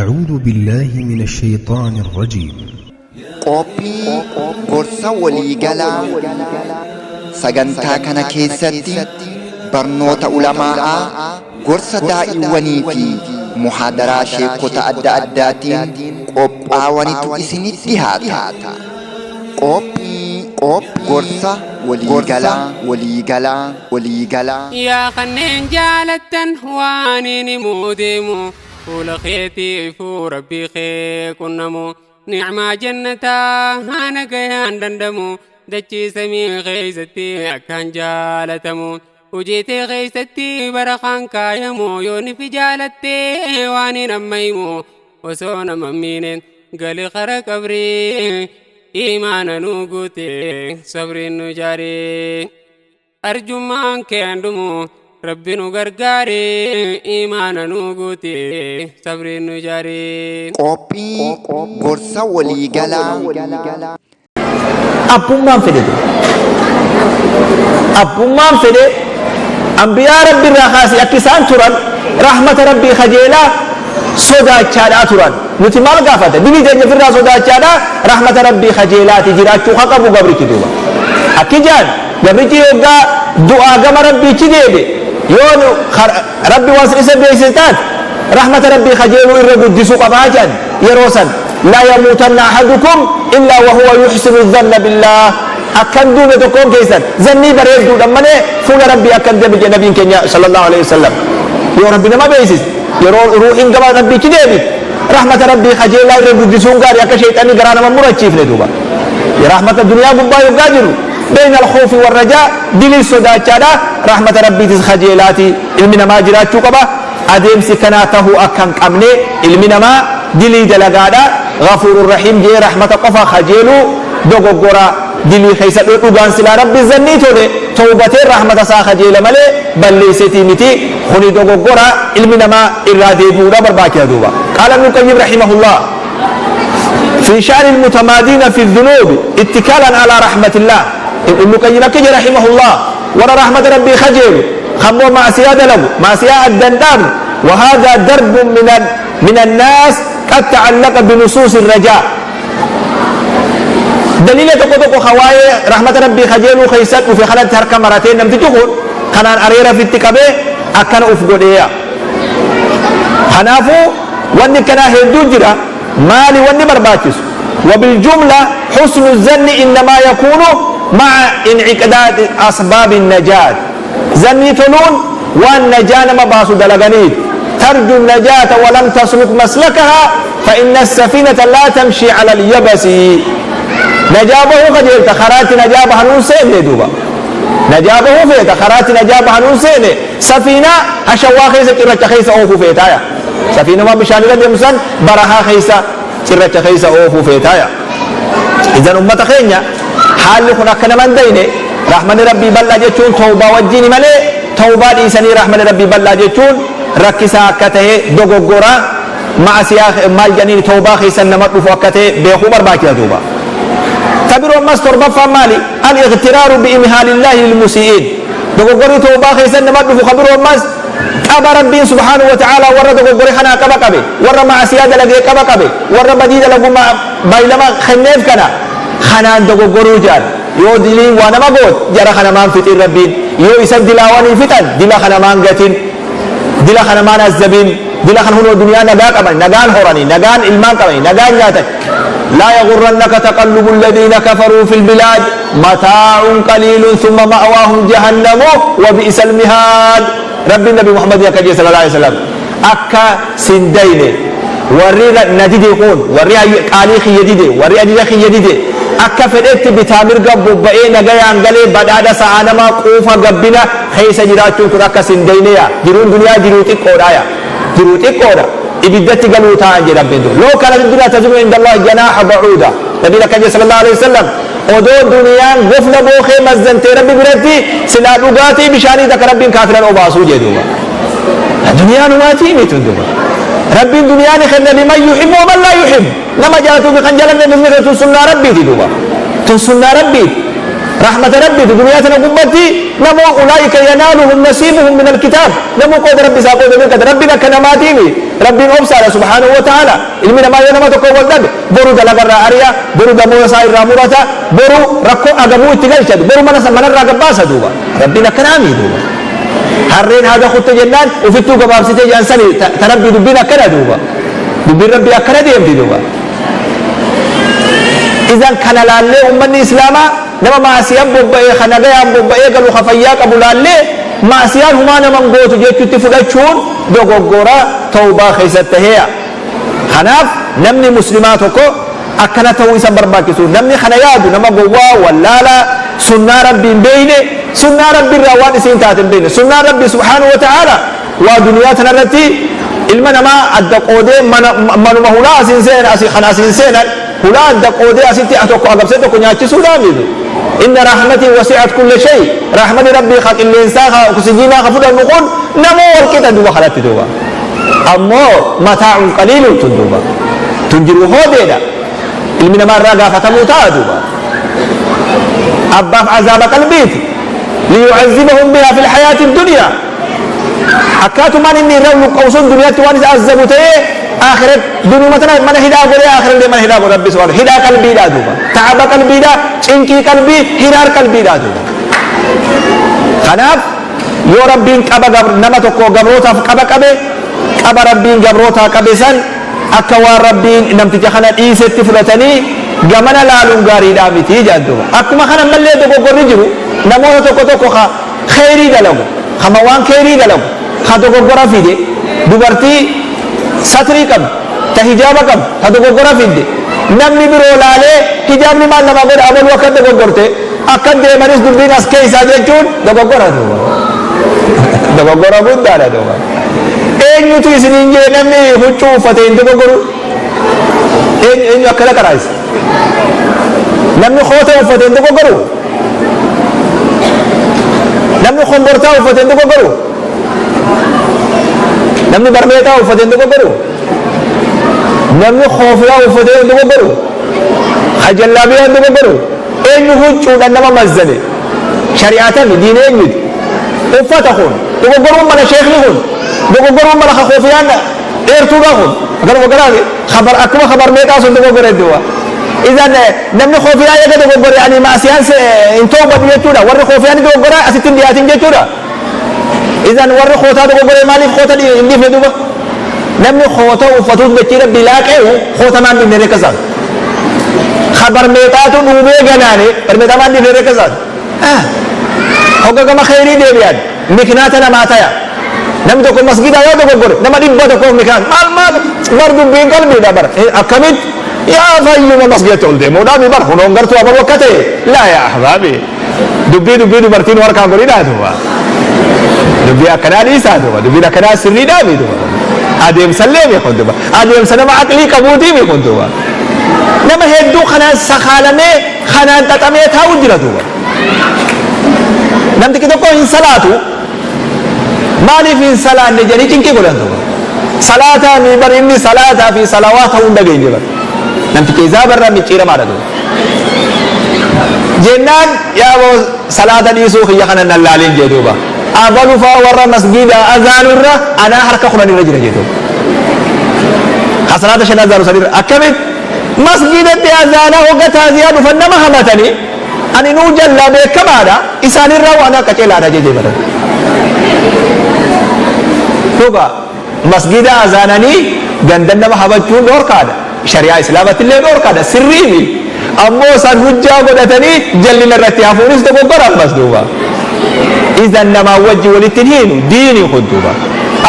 أعوذ بالله من الشيطان الرجيم. Qophii gorsa waliigalaa. Sagantaa kana keessatti barnoota ulamaa'aa, gorsa daa'iwwanii fi muhaadaraa sheekota adda addaatiin qophaawanitu isinitti dhihaata. Qophii gorsa waliigalaa, waliigalaa, waliigalaa. Yaa kanneen jaalattan, waan inni himuu deemu fuula keetiifuu rabbii kee qunnamu, nicmaa jannataa haana gayaan dandamu, dachii samii keeysatti akkaan jaalatamu, hojiitee keeysatti barakaan kaayamu, yoo nifi jaalattee waan hin amma himu, osoo nama miine gali kara qabrii, imaana nu guute, sabriin nu jaaree, arjummaan kee handumu, rabbi nu gargaare, imaana nu guute, sabriin nu jaaree. Qophii gorsa waliigalaa. Abbummaan fedhe ture. Abbummaan fedhe ambiyaa Rabbi irraa kaasee akka isaan turan rahmata Rabbii kajeelaa sodaachaadhaa turan. Nuti maal gaafata? Dilii teenya ofirraa sodaachaadhaa rahmata Rabbii kajeelaati jiraachuu ka qabu gabrichi duuba. Akki jaan gabrichi yoggaa du'aa gama Rabbiichi deebi, yoo Rabbi waan isa beeksise taate, rahmata Rabbii kajeeluu irra guddisuu qabaa jaan. Yeroo san لا يموتن أحدكم إلا وهو يحسن الظن بالله, akkan duune tokkoon keessan zannii bareedduudhaan malee fuula Rabbii akkan deebi jedhe nabiin keenya صلى الله عليه وسلم. Yoo Rabbi nama beeksise, yeroo ruuhiin gama Rabbiitti deebi, rahmata Rabbii kajeelaa irra guddisuun gaarii, akka sheexanni garaa nama murachiifne duuba. Rahmata duniyaa gubbaa yoggaa jiru بين الخوف والرجاء, dilii sodaachaadha, rahmata Rabbiitis kajeelaati ilmi namaa jiraachuu qaba. Adeemsi kanaa tahuu akka hin qabne, ilmi namaa dilii dalagaadha, غفور رحيم jee rahmata qofa kajeeluu dogoggora. Dilii keessa dhugaan silaa Rabbi zannii tole tawbatee rahmata isaa kajeela malee balleesseetii miti. Kuni dogoggora, ilmi namaa irraa deebi'uudha barbaachisa duuba. قال ابن القيم رحمه الله في شأن المتمادين في الذنوب اتكالا على رحمة الله. ابن القيم كجي رحمه الله ورا رحمة ربي خجل خمو معصية دلقوا معصية الدندان. وهذا درب من الناس قد تعلق بنصوص الرجاء. دليل tokko tokko hawaayee rahmata Rabbii kajeeluu keessatti dhufe kanatti harka maratee namtichi kun kanaan areera fitti qabee akkana uf godheeya. Kanaafuu wanni kanaa hedduu jira. Maali wanni barbaachisu? وبالجملة حسن الظن إنما يكون مع انعقاد أسباب النجاة. ظني toluun waan najaa nama baasu dalaganiit. ترجو النجاة ولم تسلك مسلكها فإن السفينة لا تمشي على اليبس. Najaa bahuu kajeelta, karaatti najaa bahanuun seenne duuba. Najaa bahuu feeta, karaatti najaa bahanuun seenne, safiinaa hashawaa keessa, cirracha keessa oofuu feetaaya. Safiinuma bishaan irra deemu san barahaa keessa, cirracha keessa oofuu feetaaya. Idan ummata keenya, haalli kun akka nama hin dayne, rahmanni Rabbii bal'aa jechuun tawbaa wajjini malee, tawbaa dhiisanii rahmanni Rabbii bal'aa jechuun rakkisaa akka tahe dogoggora. Ma'asiyaa maal jedhaniin tawbaa keessan nama dhufu akka ta'e beekuu barbaachisa duuba. Tabiroo ammas torbaffaan maali? الاغترار بإمهال الله للمسيئين. Dogoggorri tawbaa keessan nama dhufu kabiroo ammas qaba Rabbiin سبحانه وتعالى warra dogoggore kanaa qaba qabe, warra ma'asiyaa dalagee qaba qabe, warra badii dalagu baay'ilama kenneef kana kanaan dogoggoruu jaan. Yoo diliin waa nama goot, jara kana maan fixin Rabbiin? Yoo isan dilaawanii fixan, dila kana maan gatin? Dila kana maan azabin? Dila kana hunoo duniyaa nagaa qaban, nagaan horanii, nagaan ilmaan qabanii, nagaan nyaatan. لا يغرنك تقلب الذين كفروا في البلاد، متاع قليل ثم مأواهم جهنم وبئس المهاد. رب النبي محمد يكجي صلى الله عليه وسلم akka sin dayne warri na dide kun, warri qaalii kiyya dide, warri ajaja kiyya dide, akka fedhetti bitaa mirga bobba'ee nagayaan galee badhaadha sa'aa namaa quufa gabbina keessa jiraachuun kun akka sin dayneya. Jiruun duniyaa jiruu xiqqoodha, jiruu xiqqoodha, ibiddatti galuu ta'an jedha Rabbiin dur. لو كانت الدنيا تزن عند الله جناح بعوضة. Nabiin akka jedhe صلى الله عليه وسلم, odoo duniyaan gofla bookee mazzantee Rabbi biratti, silaa dhugaatii bishaanii takka Rabbiin kaafiran obaasuu jedhuuba. Duniyaan dhugaatii miti duuba. Rabbiin duniyaa ni kenna لمن يحب ومن لا يحب. Nama jaalatu kan jalanne, tun sunnaa Rabbiiti duuba, tun sunnaa Rabbiiti. Rahmata Rabbiiti duniyaa tana gubbatti namuu ulaa'ika yanaaluhum nasiibuhum minal kitaab namuu qooda Rabbi isaa qoode mirkata. Rabbiin akka namaatiimi. Rabbiin obsaadha subhaanahu wa ta'aala. Ilmi namaa yoo nama tokko wal dhabe boru dalagarraa ari'a, boru gamoo isaa irraa murata, boru rakkoo agabuu itti galcha, boru mana manarraa gabbaasa duuba. Rabbiin akkanaami duuba. Harreen haga kutte jennaan ufittuu gabaabsitee jedhan sani ta Rabbii dubbiin akkana duuba. Dubbiin Rabbii akkana deemti duuba. Izan kana laallee ummanni Islaamaa nama ma'asiyaan bobba'ee ka nagayaan bobba'ee galu ka fayyaa qabu laallee ma'asiyaan humaa nama hin gootu jechutti fudhachuun dogoggora tawbaa keessatti taheeya. Kanaaf namni muslimaa tokko akkana ta'uu isa hin barbaachisu. Namni kana yaadu nama gowwaa, wallaalaa, sunnaa Rabbii hin beeyne, sunnaa Rabbii irraa waan isiin taate hin beeyne. Sunnaan Rabbii subhaanahu wa ta'aala waa duniyaa tanarratti ilma namaa adda qoodee mana manuma hulaa asiin seenan asii kana asiin seenan hulaa adda qoodee asitti tokko agabsee tokko nyaachisuudhaa miti. Inna rahmatii wasi'at kulla shay, rahmani Rabbii ka qilleensaa ka oksijiinaa ka fudhannu kun namuu wal qixa duuba kanatti duuba. Ammoo mataa'un qaliilun tun duuba. Tun jiruu hoodeedha. Ilmi namaa irraa gaafatamuu ta'a duuba. Abbaaf azaaba qalbiiti. Liyu'azzibahum bihaa fil hayaati dunyaa. Akkaatumaan inni irra luqqa'u sun duniyaatti waan isa azzabu ta'ee akhirat dunuma tana mana hidhaa godhee akhirallee mana hidhaa godhe Rabbi subhaanahu hidhaa qalbiidhaa duuba. Ta'aba qalbiidhaa, cinqii qalbii, hiraar qalbiidhaa duuba. Kanaaf yoo Rabbiin qaba nama tokko gabrootaaf qaba qabe, qaba Rabbiin gabrootaa qabe san akka waan Rabbiin namticha kana dhiisetti fudhatanii gamana laaluun gaariidhaa miti jedhan duuba. Akkuma kana ammallee dogoggorri jiru namoota tokko tokko ka kheyrii dalagu, kama waan kheyrii dalagu ka dogoggora fide, dubartii satrii qabdu, ta hijaaba qabdu ta dogoggora fidde namni biroo laalee hijaabni maal nama godha, abaluu akka dogoggorte akka deemanis dubbiin as keessaa jechuun dogoggora duuba. Dogoggora guddaadha duuba. Eenyutu isiniin jee namni huccuu uffate hin dogoggoru? Eenyu eenyu akkana qaraayisa? Namni koota uffate hin dogoggoru? Namni kombortaa uffate hin dogoggoru? Namni barmeexaa uffate hin dogoggoru? Namni koofiyaa uffate hin dogoggoru? Ka jallaabiyaa hin dogoggoru? Eenyu huccuudhaan nama mazzane? Shari'aa tami? Diin eenyuti? Uffata kun dogoggoruun mala, sheekni kun dogoggoruun mala, ka koofiyaan dheertuudha kun akkanuma garaami kabar akkuma kabar meeqaa sun dogoggore duuba. Idan namni koofiyaa eega dogoggore ani maasiyaan hin toobadhu jechuudha. Warri koofiyaa ni dogoggora asitti hin dhiyaatin jechuudha. Idan warri kootaa dogoggore maaliif koota hin dhiifne duuba? Namni koota uffatuun dachii Rabbii laaqeehu koota maan dhiifne rekkasaan. Kabar meexaatu dhuumee ganaane barmeexaa maan dhiifne rekkasaan. Hogga gama kheyrii deebi'an miknaata namaa taya. Namni tokko masgidaa yoo dogoggore nama 100f miknaata. Maal maal bar dubbiin qalbiidha bar. Akkamitti yaa fayyuma masgidatti ol deemuudhaafi bar hunoon gartuu abaluu akka ta'e laa yaa ahbaabi. Dubbii dubbii dubartiin harkaan godhidhaa duuba. Dubbii akkanaa dhiisaa duuba. Dubbiin akkanaa sirriidhaa mi duuba. Adeemsallee mi kun duuba. Adeemsa nama aqlii qabuutii mi kun duuba. Nama hedduu kanaan sakaalamee kanaan xaxamee taa'u jira duuba. Namtichi tokko hin salaatu, maaliif hin salaanne jedhanii cinqii godhan duuba. Salaataa mi bar inni salaataa fi salawaata ta'uu hin dhageenye bar. Namtichi isaa barraa micciiramaadha duuba. Jennaan yaa boo salaata dhiisuu kiyya kana nan laalin jee duuba. Abalu faa warra masgiida azaanurra anaa harka 10 irra jira jee duuba. Ka salaata 5 azaanu sanirra akkamitti masgiidatti azaanaa hogga taaziyaa dhufan nama hamatanii ani nuu jallaa beekamaadha isaanirraa waan akka ceelaadha jee jee baran. Duuba masgiida azaananii gandan nama hamachuun dhoorkaadha. Shari'aa Islaamatti illee dhoorkaadha. Sirrii miti. Ammoo san hujjaa godhatanii jallina irratti hafuunis dogoggora ammas duuba. Idan namaa wajji walitti hin hiinu diini kun duuba.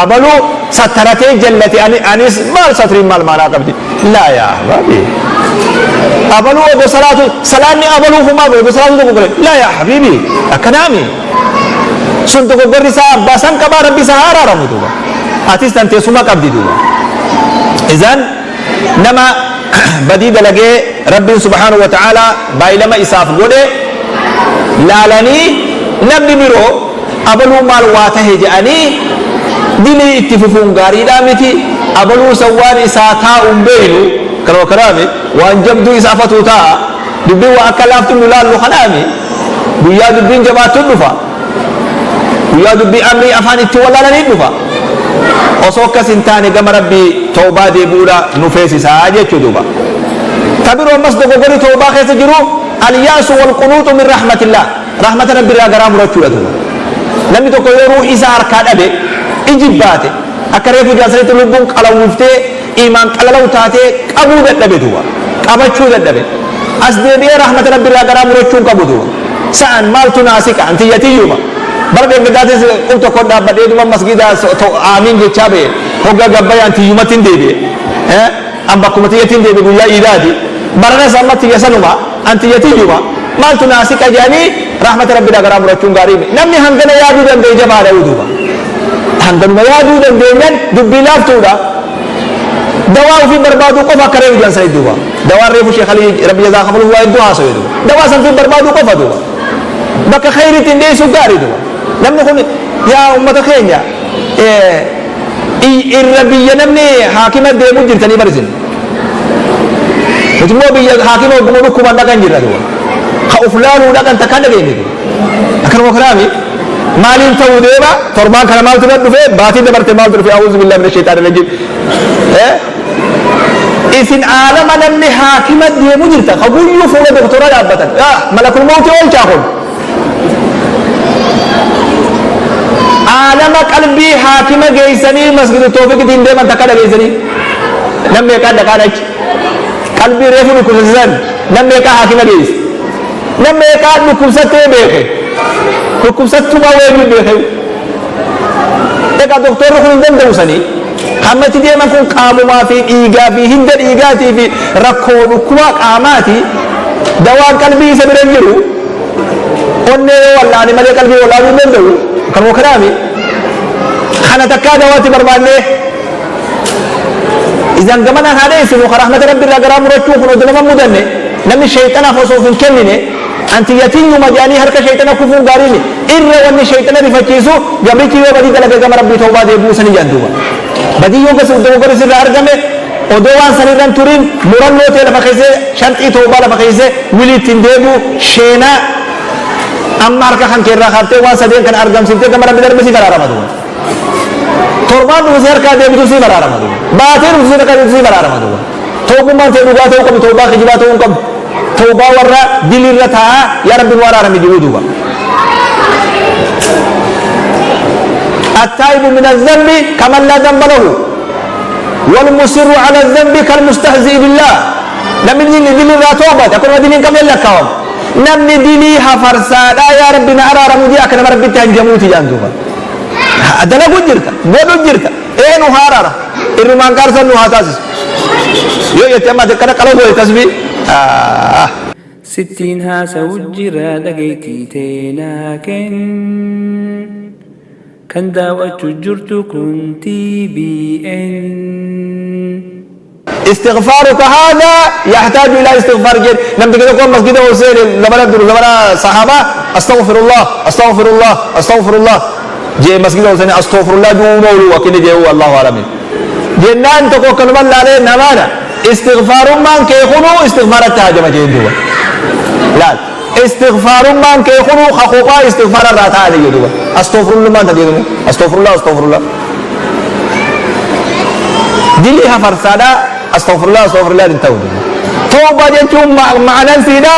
Abaluu sattaratee jallate ani anis maal satriin maal maanaa qabdi. Laa yaa ahbaabi. Abaluu odoo salaatu salaanni abaluu humaa odoo salaatu dogoggore. Laa yaa habiibi akkanaami. Sun dogoggorri isaa abbaa san qabaa, Rabbi isa haa araaramu duuba. Atis tan teessuma qabdi duuba. Izan nama badii dalagee Rabbiin subhaanahu wa ta'aalaa baay'ilama isaaf godhe laalanii namni biroo abaluu maal waa tahe jedhanii dilii itti fufuun gaariidhaa miti. Abaluu san waan isaa taa'u hin beeynu, kanuma kanaami waan jabduu isa afatuu taa'a. Dubbiin waa akka laaftu nu laallu kanaami. Guyyaa dubbiin jabaattu dhufa. Guyyaa dubbii amrii afaan itti wallaalanii dhufa. Osoo akkas hin taane gama Rabbii tawbaa deebi'uudha nu feesisaa jechuu duuba. Ta biroo ammas dogoggorri tawbaa keessa jiru al-ya'su wal qunuuxu min rahmatillah. Rahmata Rabbi irraa garaa murachuudha duuba. Namni tokko yoo ruuhii isaa harkaa dhabe, ijibbaate, akka reefu jaansanitti lubbuun qalawwuftee iimaan qalalaw taatee qabuu dadhabe duuba. Qabachuu dadhabe. As deebi'ee rahmata Rabbi irraa garaa murachuu hin qabu duuba. Sa'an maaltu naa siqa an tiyya tiyyuma. Bara dheengaddaatis qub tokko dhaabbadhee duma masgiida aamiin jechaa ba'e. Hogga gabbaye an tiyyumatti hin deebi'e. An bakkuma tiyyatti hin deebi'e guyyaa iidaati. Baranas amma tiyya sanuma an tiyya tiyyuma. Maaltu naa siqa jedhanii rahmata Rabbi irraa garaa murachuun gaarii miti. Namni hangana yaaduu danda'e jabaadha duuba. Hanganuma yaaduu dandeenyan dubbii laaftuudha. Dawaa ofii barbaaduu qofa akka reefu jedhan sanitti duuba. Dawaan reefu Sheekh Alii Rabbi jazaa kafaluuf waa hedduu haasawe duuba. Dawaa san ofii barbaaduu qofa duuba. Bakka khayriitti hin dhiyeessuu gaarii duuba. Namni kun yaa ummata keenya irra biyya namni haakima deemuu jirtanii barisin. Nuti immoo biyya haakima hogguma dhukkuban dhaqan jirra duuba. Ka uf laaluu dhaqan takkaan dhageenye duuba. Akkanuma kanaami maaliin ta'uu deema torbaan kana maaltu na dhufe baatii dabarte maaltu dhufe a'uuzu billahi mina shaytaani rajiim. Isin aalama namni haakima deemu jirta ka guyyuu fuula doktora dhaabbatan malakul mawti oolchaa kun. Aalama qalbii haakima geessanii masgida toofiqitiin deeman takka dhageessanii nam meeqaa dhaqaan achi qalbii reefu dhukkubsatisan nam meeqaa haakima geesse nam meeqaa dhukkubsattee beeke dhukkubsattumaa weeyyu beeke. Egaa doktorri kun hin danda'u sanii hamma itti deeman kun qaamumaa fi dhiigaa fi hidda dhiigaatii fi rakkoo dhukkubaa qaamaati. Dawaan qalbii isa bira hin jiru. Onnee yoo wallaane malee qalbii wallaanuu hin danda'u. Kanuma kanaami. Kana takkaa dawaatti barbaannee isan gamanaan haa dheessinu ka rahmata Rabbi irraa garaa murachuu kun odoo nama mudanne namni sheeyxanaaf osoo of hin kennine anti yatiyyuma jedhanii harka sheeyxana kufuun gaarii miti. Irra wanni sheeyxana rifachiisu gabrichi yoo badii dalage gama Rabbii tawbaa deebi'uu sani jedhan duuba. Badii yoo dogoggorri sirraa argame odoo waan san irra hin turin murannoo tee lafa keessee sharxii tawbaa lafa keessee wilii ittiin deebi'u sheenaa amma harka kan kee irraa kaaftee waan sadeen kana argamsiiftee gama Rabbi darbe siif araarama duuba. Torbaan dhufu si harkaa deebitu siif araarama duuba. Baatee dhuftu si harkaa deebitu siif araarama duuba. Tawbummaan tee dhugaa ta'uu qabdu tawbaa kijibaa ta'uu hin qabdu. Tawbaa warra dilii irra taa'aa yaa Rabbi nu araarami jedhuu duuba. التائب من الذنب كمن لا ذنب له والمصر على الذنب كالمستهزئ بالله. Namni dilii irraa toobate akkuma dilii hin qabne lakkaawama. Namni dilii hafarsaadhaa yaa Rabbi na araaramu jee akka nama Rabbitti hanjamuuti jedhan duuba. Dalagu jirta, godhu jirta, ee nu haa araara, irrumaan qaarsan nu haa taasisu. Yoo jette amma ati akkana qaloo goote tasbii. Sittiin haasawu jira dhageettii tee naa kenn. Kan daaw'achu jirtu kun TBN. Istighfaaruka haadhaa yahtaaju ilaa istighfaar jeen namni tokko masgida ol seene zamana dur zamana sahaabaa astaghfirullah astaghfirullah astaghfirullah jee masgida ol seene astaghfirullah ju'uun oolu wakki inni jee'uu allahu alamin jennaan tokko akkanuma laalee namaana istighfaarummaan kee kunuu istighfaaratti haajama jeen duuba laal istighfaarummaan kee kunuu ka kophaa istighfaara irraa ta'ani jee duuba astaghfirullummaan ta jedhamu astaghfirullah astaghfirullah Dilii hafarsaadha Astaghfirullah astaghfirullah hin ta'u. Tawbaa jechuun ma'anaan siidha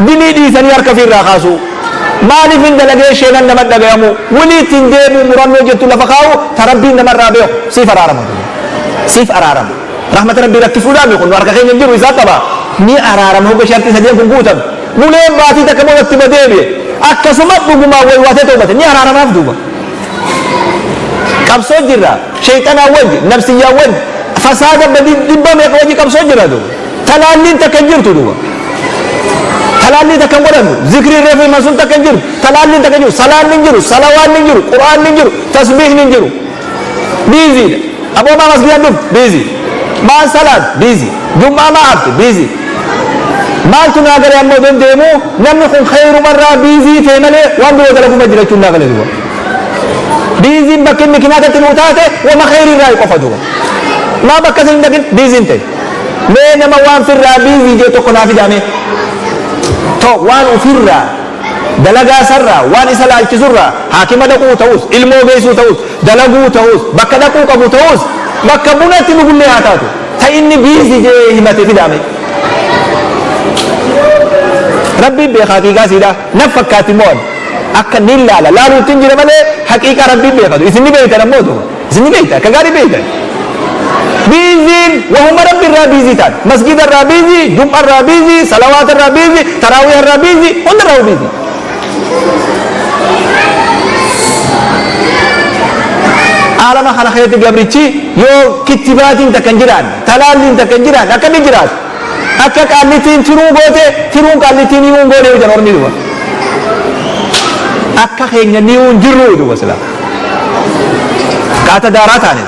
dilii dhiisanii harka ofii irraa kaasuu. Maaliif hin dalagee sheenan nama dhagayamu wilii ittiin deebi'u murannoo jettu lafa kaa'u ta Rabbiin namarraa beeku siif araarama. Siif araarama. Rahmata Rabbii rakkisuudhaan kun harka keenya hin jiru isaa qaba. Ni araarama hogga shartii sadeen kun guutame. Buleen baatii takka booda itti deebi'e. Akkasuma dhugumaan waywaatee tawbate ni araaramaaf duuba. Qabsoo jirra sheyxanaa wajji nafsiyyaa wajji fasaada badii dhibba meeqa wajji qabsoo jirra duuba. Talaalliin takka hin jirtu duuba. Talaallii takka hin godhannu. Zikrii reefu himan sun takka hin jirtu. Talaalliin takka hin jiru. Salaanni hin jiru. Salawaanni hin jiru. Qur'aanni hin jiru. Tasbiihni hin jiru. Biiziidha. Aboo maa masgiidaan dhufte? Biizii. Maan salaat? Biizii. Jum'aa maa hafte? Biizii. Maaltu naa gale amma odoon deemuu namni kun kheyrumarraa biizii ta'e malee waan biroo dalaguma jira jechuun naa gale duuba. Biiziin bakki inni kinaatatti nuu taate wama kheyriirraa qofa duuba. Maa bakka isin hin dhaqin biiziin ta'e. Mee nama waan firraa biizii jee tokko naa fidaa mee. To waan ofirraa Dalagaa isarraa, waan isa laalchisurraa, haakima dhaquu ta'us, ilmoo geessuu ta'us, dalaguu ta'us, bakka dhaquu qabu ta'us, bakka buna itti dhugullee haa taatu, ta inni busy jee himate fidaame. Rabbiin beeka haqiiqaa siidha. Naf fakkaatti immoo ani. Akka niin laala. Laaluutti hin jira malee haqiiqaa Rabbiin beekatu. Isin ni beektan ammoo duuba. Isin ni beektan. Akka gaarii beektan. Biiziin wahuma Rabbi irraa biizii ta'an. Masgiida irraa biizii, jum'a irraa biizii, salawaata irraa biizii, taraawiha irraa biizii, hunda irraa biizii. Aalama kana keessatti gabrichi yoo kittibaatiin takka hin jiraanne, talaalliin takka hin jiraanne akkamitti jiraata? Akka qaallittiin tiruu goote, tiruun qaallittiin niyuu hin goone jedhan ormi duba. Akka keenya niyuu hin jirru duba sila. Qaata daaraa taane.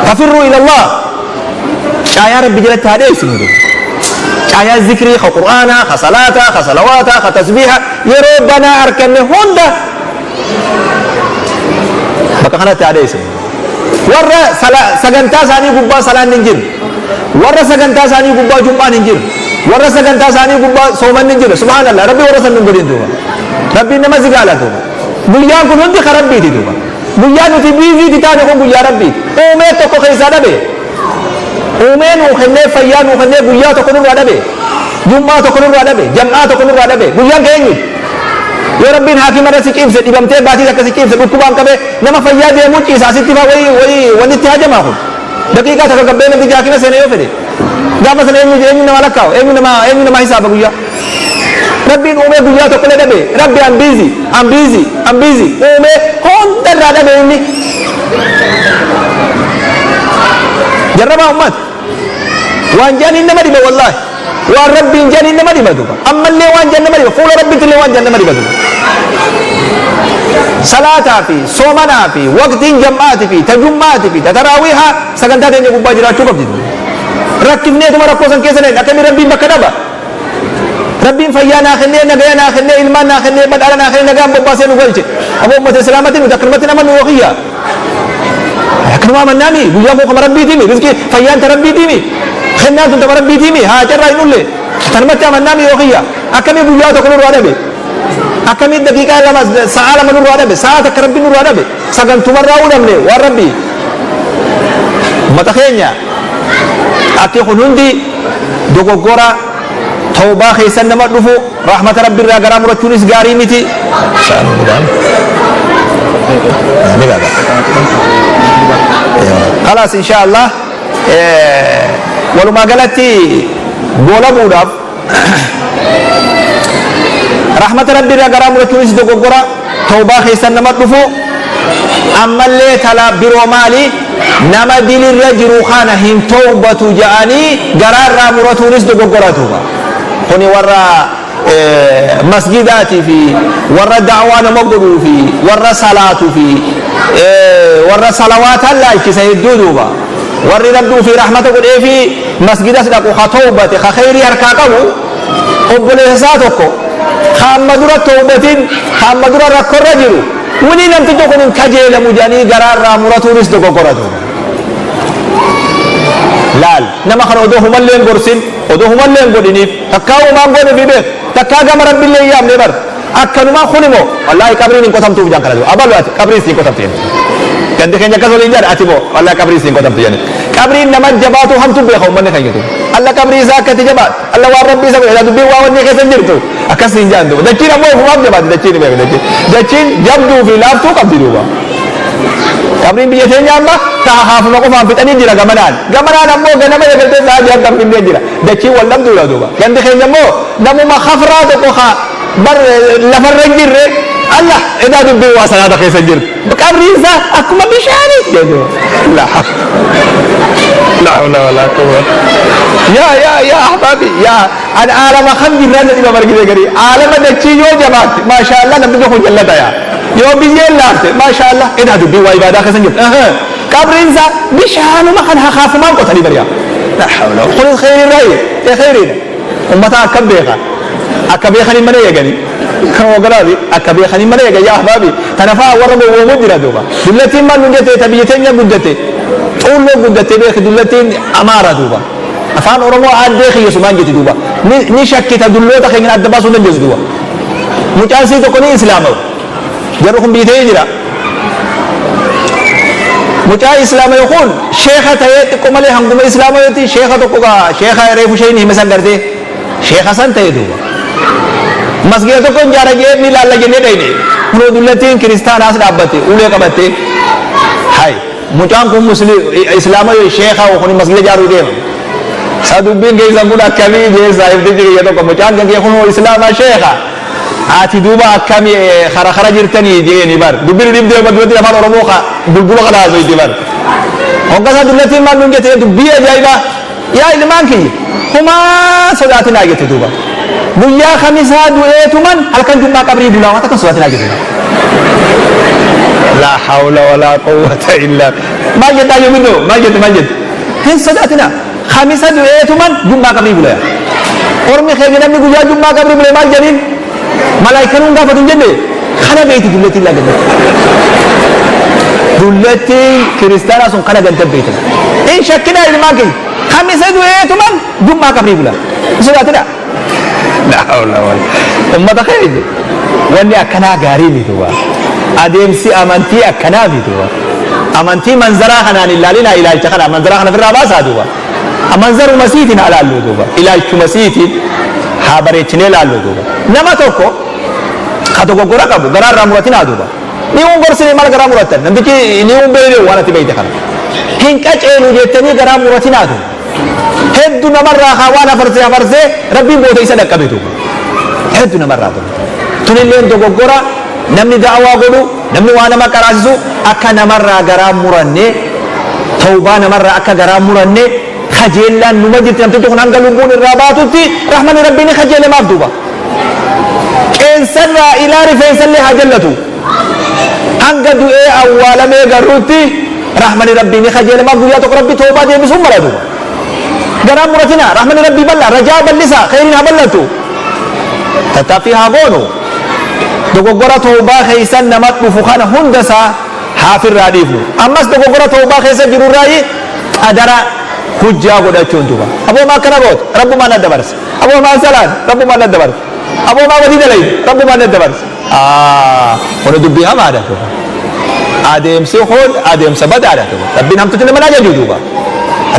Fafirruu ilallah. Caayaa Rabbi jalatti haa dheessinu duba. Caayaa zikrii, ka Qur'aanaa, ka salaataa, ka salawaataa, ka tasbiiha yeroo banaa arkanne hunda bakka kanatti haa dheessinu. Warra sagantaa isaanii gubbaa salaanni hin jirre, warra sagantaa isaanii gubbaa jum'aan hin jirre, warra sagantaa isaanii gubbaa soomanni hin jirre, subhaanallah, Rabbi warra san nun godhin duuba. Rabbiin nama si gaala duuba. Guyyaan kun hundi ka Rabbiiti duuba. Guyyaa nuti biiziiti taane kun guyyaa Rabbiiti. Uumee tokko keessaa dhabe. Uumee nuu kennee, fayyaa nuu kennee, guyyaa tokko nurraa dhabe. Jum'aa tokko nurraa dhabe. Jam'aa tokko nurraa dhabe. Guyyaan ka eenyuti? Yoo Rabbiin haakima irra si ciibse, dhibamtee baatii takka si ciibse, dhukkubaan qabee nama fayyaa deemuu ciisa asitti faa wayii wayii wanni itti hajamaa kun. Daqiiqaa takka gabbee namtichi haakima seene yoo fedhe. Gaafa sana eenyu eenyu nama lakkaawa, eenyu nama eenyu nama hisaaba guyyaa. Rabbiin uumee guyyaa tokkollee dhabe. Rabbi, I'm busy, I'm busy, I'm busy. Uumee hunda irraa dhabe inni. Jarrabaa ummata. Waan jedhaniin nama dhiba wallaahi. Waan Rabbiin jedhaniin nama dhiba duuba. Ammallee waan jedhan nama dhiba. Fuula Rabbiitti illee waan jedhan nama dhiba duuba. Salaataa fi soomanaa fi waqtiin jam'aati fi tajummaati fi tataraawiihaa sagantaa teenya gubbaa jiraachuu qabdi duuba. Rakkifneetuma rakkoo san keessa dhaqne akkamii Rabbiin bakka dhaba. Rabbiin fayyaa naa kennee, nagaya naa kennee, ilmaan naa kennee, badhaadha naa kennee, nagaan bobbaasee nu galche. Aboo ummata Islaamati nuti akkanumatti nama nu kiyya. Akkanuma amannaami guyyaan kun kama Rabbiitiimi, rizqii fayyaan ta Rabbiitiimi, kennaan tun tama Rabbiitiimi, haa carraa hin ulle. Tanumatti amannaami yoo kiyya. Akkamii guyyaa tokko nurraa dhabe? Akkamii daqiiqaa 2, sa'aa 2 nurraa dhabe? Sa'aa takka Rabbi nurraa dhabe? Sagantumarraa uudhamne waan Rabbii. Ummata keenya, akki kun hundi dogoggora tawbaa keessan nama dhufu, rahmata Rabbi irraa garaa murachuunis gaarii miti. Kalaas, insha Allah, walumaa galatti goolabuudhaaf, rahmata Rabbi irraa garaa murachuunis dogoggora tawbaa keessan nama dhufu. Ammallee tala biroo maali? Nama dilirra jiru kana hin tawbatu ja'anii garaa irraa muratuunis dogoggora duuba. Kuni warra masjidaatii fi warra da'waa nama godhuu fi warra salaatuu fi warra salawaataan laalchisa hedduu duuba. Warri Rabbi ufii rahmata godhee fi masgidas dhaqu, ka tawbate, ka kheyrii harkaa qabu, obboleessa isaa tokko ka amma dura tawbatin, ka amma dura rakkorra jiru, wly namtichi kun hin kajeelamu jedhanii garaa irraa muratuunis dogoggora duuba. Laal, nama kana odoo humallee hin gorsin, odoo humallee hin godhiniif, takkaa humaan goonefi beek, takkaa gama Rabbillee hin yaamne bar. Akkanuma kun moo wallaahi qabriin hin qotamtuuf jedhan kana dura. Abalu, ati qabriin siin qotamtu jedhan. Gandi keenya akkas waliin jedhan, ati moo wallaahi qabriin siin qotamtu jedhan. Qabriin nama jabaatu hamtu beeka uummanni keenya tu. Alla qabrii isaa akkatti jabaatu. Alla waan Rabbii isa godhe dubbiin waa wanni keessa hin jirtu. Akkas siin jedhan duuba. Dachiin ammoo ofumaaf jabaatti dachiin beeka dachiin. Dachiin jabduu fi laaftuu qabdi duuba. Qabriin biyya teenya amma ta'a haafuma qofaan fixanii jira gamanaan. Gamanaan ammoo ganama eegaltee sa'a jahan kan finnee jira. Dachiin wal dhabduudha duuba. Gandi keenya immoo namuma kafraa tokko ka bar lafarra hin jirre, Allah edaa dubbiin waa salaata keessa hin jirtu. Qabriin isaa akkuma bishaanii jedhu. La hawla wala quwwata. Yaa yaa yaa ahbaabi, yaa an aalama kam jirraan na dhiba margite garii aalama dachii yoo jabaatte, maashaallah, namni tokko jallata, yaa yoo biyyeen laafte, maashaallah, edaa dubbiin waa ibaadaa keessa hin jirtu. Qabriin isaa bishaanuma kan hakaafumaan qotanii bari'a. La hawla. Kunis kheyriin raayi ee kheyriidha. Ummata akkam beeka? Akka beekaniin malee eeganii. Kanuma galaabi akka beekaniin malee eegan, yaa ahbaabi. Tana fa'aa warra gowwoomu jira duuba. Dullattiin maal nun jette? Ta biyya teenya guddatte. Xuulloo guddatte beeki, dullattiin Amaara duuba. Afaan Oromoo aaddee kiyya sumaan jetti duuba. Ni shakkita, dulloota keenya adda baasuu dandeessu duuba. Mucaan sii tokko ni islaamawe. Jarri kun biitee jira. Mucaa islaamawe kun sheekha ta'ee xiqqoo malee hanguma islaamawetti sheekha tokko gaa sheekha reefu isheen hime san gartee sheekha san ta'e duuba. Masgiida tokko hin jaara jee ni laalla jennee dhayne. Kunoo dullattiin kiristaanaas dhaabbatte ulee qabatte. Hay mucaan kun musli islaamawe sheekha kun masgiida jaaruu deema. Sa dubbiin keessan kun akkamii jee saahibtichi kiyya tokko mucaan kan kee kunoo islaama sheekha. Ati duuba akkami kara kara jirtanii jeeni bar. Dubbiin dhibdee amma duratti afaan Oromoo ka bulbula kana haasoyti bar. Hoggasaa dullattiin maal nuun jette dubbii ajaa'ibaa. Yaa ilmaan kiyya homaa sodaatinaa jette duuba. Guyyaa kamisaa du'eetuman halkan jum'aa qabrii bulaa waan takka sodaatinaa jette. Laa hawla walaa quwwata illaa. Maal jettaa yoo maal jette maal jette? Hin sodaatinaa. Kamisa du'eetuman jum'aa qabrii bulaya. Ormi keenya namni guyyaa jum'aa qabrii bule maal jedhaniin? Malaayikaan hin gaafatu hin jenne kana beekti dullattiin laa gandatti. Dullattiin kiristaanaa sun kana ganda beekti. Hin shakkinaa ilmaan keenya. Kamisa du'eetuman jum'aa qabrii bula. Hin sodaatinaa. Laa hawla wala. Ummata keenya wanni akkanaa gaarii miti waa. Adeemsi amantii akkanaa miti waa. Amantii manzaraa kanaan hin laalinaa, ilaalcha kana manzaraa kana ofirraa baasaa duuba. Manzaruma siitiin haa laallu duuba. Ilaalchuma siitiin haa bareechinee laallu duuba. Nama tokko ka dogoggora qabu garaa irraa muratinaa duuba. Ni uun gorsine maal garaa murattan? Namtichi ni uun beeyne waan ati beeyte kana. Hin qaceelu jettanii garaa muratinaa duuba. Heddu namarraa kaa waan hafarsee hafarsee rabbiin booda isa dhaqqabe duuba. Heddu namarraa duuba. Tunilleen dogoggora namni da'awaa godhu, namni waa nama qaraasisu akka namarraa garaa muranne, tawbaa namarraa akka garaa muranne kajeellaan numa jirti. Namtichi kun hanga lubbuun irraa baatutti rahmanni rabbii ni kajeele maaf duuba. Qeensarraa ilaa rifeensallee haa jallatu. Hanga du'ee awwaalamee garruutti rahmanni rabbii ni kajeele maaf guyyaa tokko rabbi tawbaa deebisuun mala duuba. Garaa muratina, rahmanni rabbii bal'aa, rajaa bal'isa, kheyriin haa bal'atu. Tattaaffii haa goonu. Dogoggora tawbaa keessan nama dhufu kana hunda isaa haa firraa dhiifnu. Ammas dogoggora tawbaa keessa jiru irraayi qadara hujjaa godhachuun duuba. Aboo maa akkana goote? Rabbumaan na dabarse. Aboo maan salaan? Rabbumaan na dabarse. Aboo maa badii dalayde? Rabbumaan na dabarse. Kuni dubbii hamaadha duuba. Adeemsi kun adeemsa badaadha duuba. Rabbiin hamtutti nama hin ajaju duuba.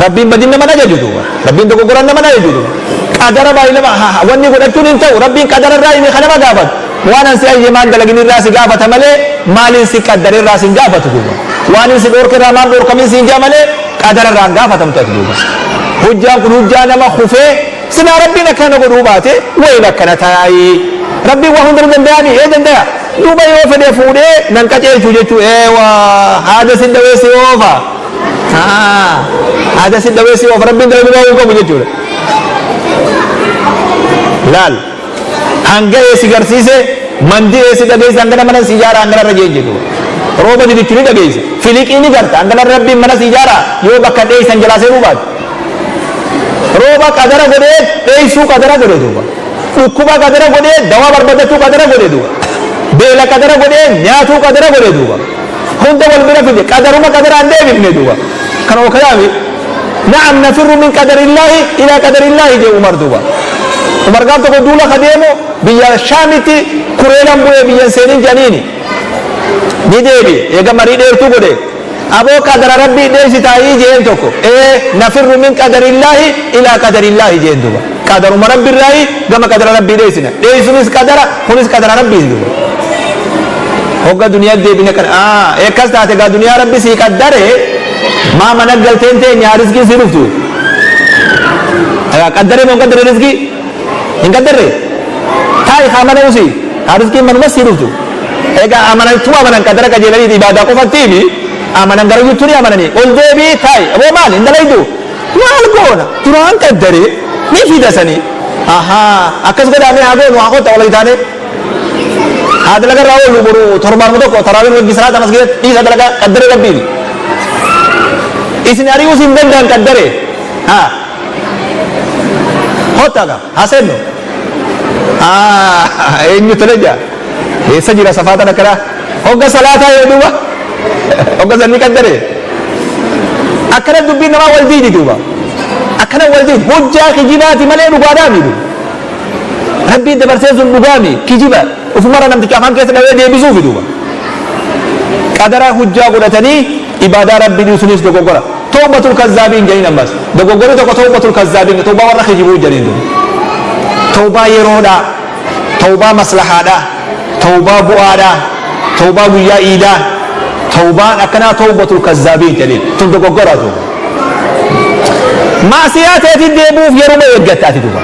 Rabbiin badiin nama hin ajaju duuba. Rabbiin dogoggoran nama hin ajaju duuba. Qadara baay'ee wanni godhachuun hin ta'u. Rabbiin qadara irraa inni kan nama gaafatu. Waan an si ayyamaan dalagin irraa si gaafata malee maaliin si qaddare irraa si hin gaafatu duuba. Waan inni si dhoorke irraa maal dhoorkamin si hin jaa malee qadara irraa hin gaafatamtu ati duuba. Hujjaan kun hujjaa nama kufee silaa Rabbiin akkana godhuu baate wayin akkana taa'ii. Rabbiin waa hunda ni danda'aami? Ee danda'a. Duuba yoo fedhe fuudhee nan qaceelchu jechuu eewa haada si dhawee si oofa. Haada si dhawee si oofa, Rabbiin dalaguu waan qabu jechuudha. Laal hanga ee si garsiise mandi ee si dhageesse hangana mana si ijaara hangana irra jeen jedhu. Rooba didichu ni dhageesse. Filiqii ni garta hangana Rabbiin mana si ijaara yoo bakka dheeysan jalaa seenuu baate. Rooba qadara godhee dheeysuu qadara godhe duuba. Dhukkuba qadara godhee dawaa barbadachuu qadara godhe duuba. Beela qadara godhee nyaatuu qadara godhe duuba. Hunda wal bira fide qadaruma qadaraan deebifne duuba. Kana okayaami. Na'am nafirru min qadarillaahi ilaa qadarillaahi jee Umar duuba. Umar gaaf tokko duula ka deemu biyya Shaamitti kureelan bu'ee biyyan seenin jedhaniini. Ni deebi'e eega marii dheertuu godhe. Aboo qadara rabbii dheessitaayii jeen tokko. Ee nafirru min qadarillaahi ilaa qadarillaahi jeen duuba. Qadaruma rabbi irraayi gama qadara rabbii dheessina. Dheessunis qadara, kunis qadara rabbiiti duuba. Hogga duniyaa deebine kana akkas taate gaa duniyaa rabbi sii qaddare maa mana galteen teenya rizqiin sii dhuftu. Qaddaree moo hin qaddarre rizqii? Hin qaddarre? Taa'i haa mana usii haa rizqiin manuma sii dhuftu. Egaa amanattuu amanan qadara qajeelanii ibaadaa qofattiifi amanan gara juttu ni amananii ol deebii taa'i aboo maal hin dalaydu maal goona duraan qaddaree ni fida sanii ahaa akkas godhaamee haa goonu haa kotta walii taanee haa dalaga irraa oolu boru torbaanuma tokko taraawiin wajji salaata masgiidatti dhiisa dalagaa qaddaree rabbiini isin ari'uus hin danda'an qaddaree haa kotta gaa haa seennu eenyu tole jaa eessa jira safaatan akkanaa hogga salaataa yoo duuba hogga sanni qaddaree akkana dubbiin namaa wal diidi duuba akkana wal diidi hujjaa kijibaati malee dhugaadhaa miidhu. Rabbiin dabarsee sun dhugaami kijiba. Ufumarra namticha afaan keessa dhawee deebisuufi duuba. Qadara hujjaa godhatanii ibaadaa Rabbii dhiisuunis dogoggora. Tawbatul kazzaabiin jedhaniin ammas. Dogoggorri tokko tawbatul kazzaabiin, tawbaa warra kijibuu jedhaniin duuba. Tawbaa yeroodhaa, tawbaa maslahaadhaa, tawbaa bu'aadhaa, tawbaa guyyaa iidaa, tawbaan akkanaa tawbatul kazzaabiin jedhaniin. Tun dogoggora duuba. Ma'siyaa teetiin deebi'uuf yeruma eeggatta ati duuba.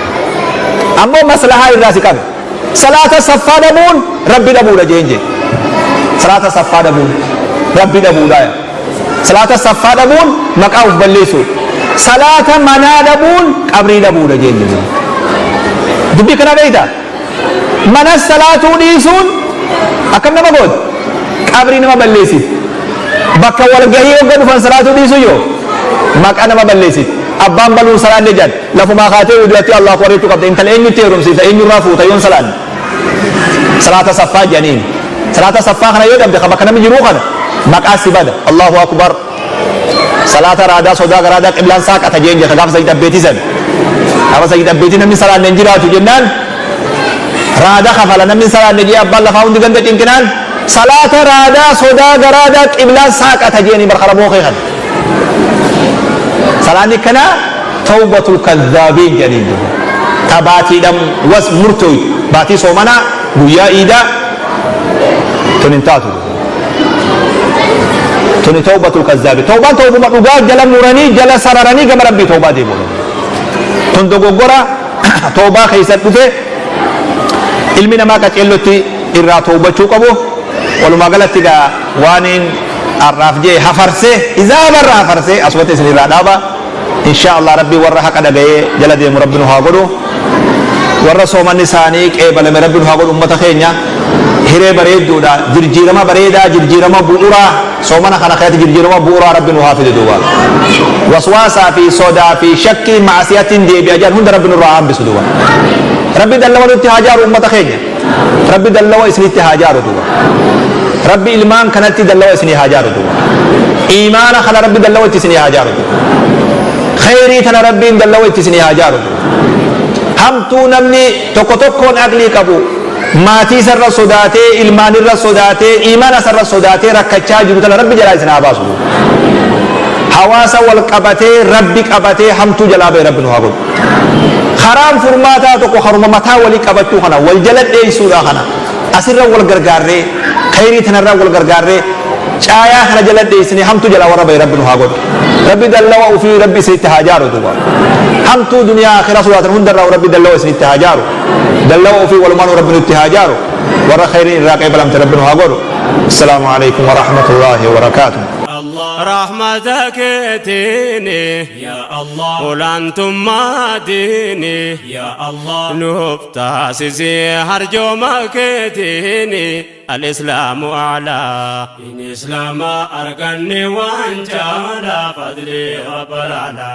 Ammoo maslahaa irraa si qabe. Salaata saffaa dhabuun Rabbi dhabuudha jeen jee. Salaata saffaa dhabuun Rabbi dhabuudha. Salaata saffaa dhabuun maqaa uf balleessuudha. Salaata manaa dhabuun qabrii dhabuudha jeen jee. Dubbii kana beektaa? Mana salaatuu dhiisuun akkam nama gooti? Qabrii nama balleessiti. Bakka walgahii hogga dhufan salaatuu dhiisuu yoo maqaa nama balleessiti. Abbaan baluun salaanne jedhan. Lafumaa kaatee wudu'attee Allahu Akbar jechuu qabda. Intala eenyutti heerumsiifta? Eenyurraa fuuta yoon salaanne? Salaata saffaa jedhaniin. Salaata saffaa kana yoo dhabde ka bakka namni jiruu kana maqaa si bada. Allahu Akbar. Salaata raadaa sodaa garaadaa qiblaan saaqata jeen jetta gaafa sajid abbeetii san. Gaafa sajid abbeetii namni salaanne hin jiraatu jennaan raada kafala namni hin salaanne jee abbaan lafaa hundi ganda cinqinaan salaata raadaa sodaa garaadaa qiblaan saaqata jeeni barkaramoo kee kana. Salaanni akkanaa tawbatul kazzaabiin jedhaniin duuba. Ta baatiidhaan was murtooytu baatii soomanaa guyyaa iidaa tun hin taatu. Tuni tawbatul kazzaabiin. Tawbaan tawbuma dhugaa jala muranii jala sararanii gama Rabbii tawbaa deebi'u. Tun dogoggora tawbaa keessa dhufe ilmi namaa qaceellotti irraa tawbachuu qabu. Walumaa galatti egaa waaniin har'aaf jee hafarsee izaabarra hafarsee asumatti isin irraa dhaaba. Inshaa Allah Rabbi warra haqa dhagayee jala deemu Rabbi nu haa godhu. Warra soomanni isaanii qeebalame Rabbi nu haa godhu. Ummata keenya hiree bareedduudha, jirjiirama bareedaa, jirjiirama bu'uraa soomana kana keessatti jirjiirama bu'uraa Rabbi nu haa fidu duuba. Waswaasaa fi sodaa fi shakkii ma'asiyatiin deebi'a jedhan hunda Rabbi nurraa haa hambisu duuba. Rabbi dallawa nutti haa jaaru. Ummata keenya Rabbi dallawa isinitti haa jaaru duuba. Rabbi ilmaan kanatti dallawa isinii haa jaaru duuba. Iimaana kana Rabbi dallawa itti isinii haa jaaru duuba. Kheyrii tana Rabbiin dallawa itti isinii haa jaaru duuba. Hamtuu namni tokko tokkoon aqlii qabu maatii isarra sodaatee, ilmaanirra sodaatee, iimaana isarra sodaatee rakkachaa jiru tana Rabbi jalaa isin haa baasu duuba. Hawaasa wal qabatee Rabbi qabatee hamtuu jalaa bahe Rabbi nu haa godhu. Karaan furmaataa tokko karuma mataa walii qabachuu kana, wal jala dheeysuudha kana. Asirra wal gargaarree, kheyrii tanarra wal gargaarree, caayaa kana jala dheeysinee hamtuu jalaa warra bahe Rabbi nu haa godhu. Rabbi dallawa ufii Rabbi isinitti haa jaaru duuba. Hamtuu duniyaa akhiraa sodaatan hundarraa Rabbi dallawa isinitti haa jaaru. Dallawa ufii walumaanuu Rabbi nutti haa jaaru. Warra kheyriin irraa qeebalamte Rabbi nu haa godhu. Assalaamu alaikum wa rahmatullaahi wa barakaatuh. Rahmata keetiini yaa Allah olaantummaa diini yaa Allah nuuf taasisi harjooma keetiini al-islaamu a'laa. In islaama arganne waan caalaa fadli rabbalaala.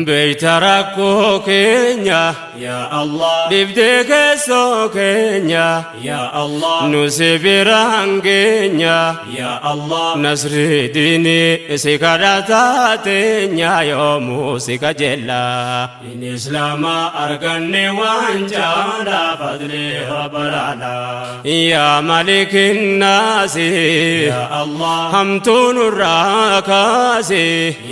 Beeyta rakkoo keenya yaa Allah dhibdee keessoo keenya yaa Allah nu si biraan geenya yaa Allah nasrii diinii si kadhataa teenya yoomuu si kajeella. In islaama arganne waan caalaa fadli rabbalaala. Yaa malikin naasi yaa Allah hamtuu nurraa kaasi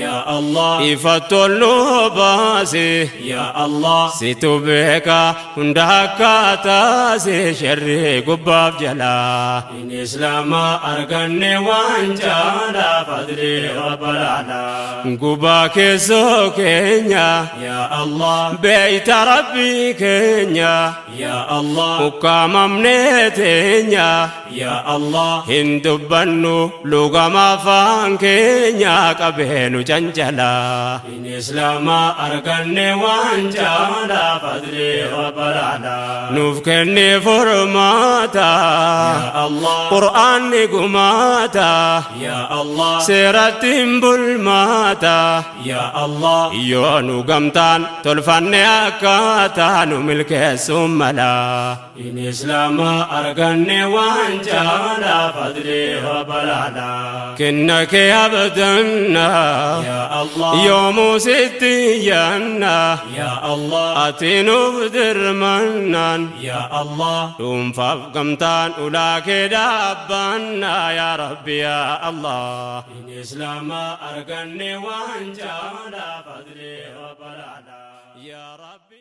yaa Allah ifattoon nu baasi yaa Allah situ beeka hunda akkaataasi sharrii gubbaaf jalaa. In islaama arganne waan caalaa fadli rabbalaala. Gubaa keessoo keenya yaa Allah beeyta Rabbii keenya yaa Allah ukkaamamnee teenya yaa Allah hin dubbannu lugama afaan keenya qabeenu cancalaa. In islaama arganne waan caalaa fadli rabbalaala. Nuuf kenni furmaata yaa Allah qur'aanni gumaata yaa Allah seerattiin bulmaata yaa Allah yoo nu gamtaan tolfanne akkaataa nu milkeessuun mala. In islaama arganne waan caalaa fadli rabbalaala. Kenna kee abdanna yaa Allah, yoomuu sitti yaanna yaa Allah, ati nuuf dirmannaan yaa Allah, dhuunfaaf gamtaan ulaa kee dhaabbanna yaa Rabbi yaa Allah. Islaama arganne waan caalaa fadli rabbalaala. Yaa Rabbi.